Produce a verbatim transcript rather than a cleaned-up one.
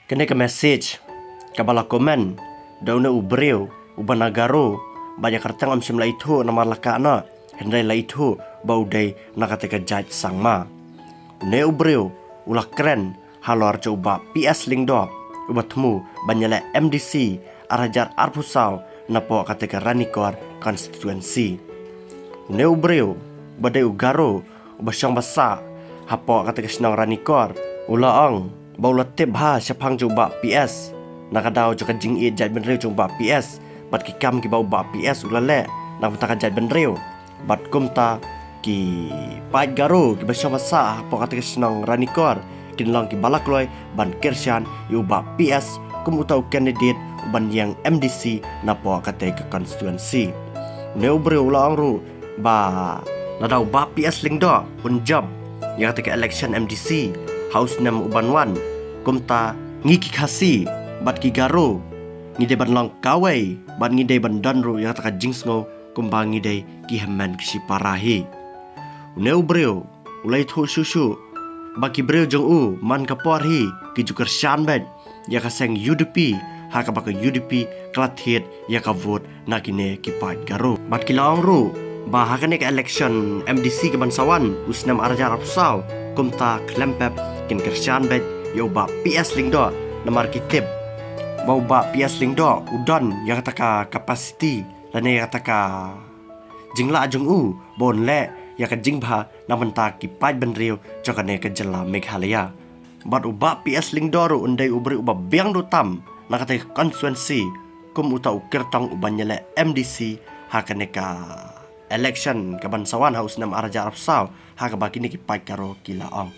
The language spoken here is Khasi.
Kane ka message kaba la comment da une u briew uba na Garo, ba ïa kyrteng ym shym la ithuh namar la kah noh, hynrei la ithuh ba u dei na kata ka jait Sangma. Une u briew u la kren halor jong u Bah P S Lyngdoh, uba thmu ban ïaleh M D C ar hajar arphew saw napoh kata ka Ranikor constituency. Une u briew ba dei u Garo uba shong ba sah hapoh kata ka shnong Ranikor, u la ong ba u la tip bha shaphang jong u Bah P S, na ka daw jong ka jingïeit jaitbynriew jong u Bah P S bad ki kam kiba u Bah P S u la leh na ka bynta ka jaitbynriew. Bad kumta ki paid Garo kiba shong ba sah hapoh kata ka shnong Ranikor kin long kiba la kloi ban kyrshan ïa u Bah P S kum uta u candidate uban ïeng M D C napoh kata ka constituency. Une u briew u la ong ruh ba lada u Bah P S Lyngdoh un jop ïa kata ka election M D C ha u snem uban wan, kumta ngi ki Khasi bad ki Garo ngi dei ban long kawei bad ngi dei ban don ruh ïa kata ka jingsngew kumba ngi dei ki hynmen ki shipara hi. Une u briew u la ithuh shuh shuh ba ki briew jong u man ka por hi ki ju kyrshan beit ïa ka seng U D P, ha kaba ka U D P ka la thied ïa ka vote na kine ki paid Garo. Bad ki la ong ruh ba ha kane ka election M D C kaban sa wan u snem ar hajar arphew saw, kumta khlem pep kin kyrshan beit ïa u Bah P S Lyngdoh, namar ki tip ba u Bah P S Lyngdoh u don ïa kata ka capacity lane ïa kata ka jinglah jong u ba un leh ïa ka jingbha na bynta ki paid bynriew jong kane ka jylla Meghalaya. Bad u Bah P S Lyngdoh ruh un dei u briew uba biang duh tam na kata ka constituency kum uta u kyrtong uban ïaleh M D C ha kane ka election kaban sa wan ha u snem ar hajar arphew saw, ha kaba kine ki paid Garo ki la ong.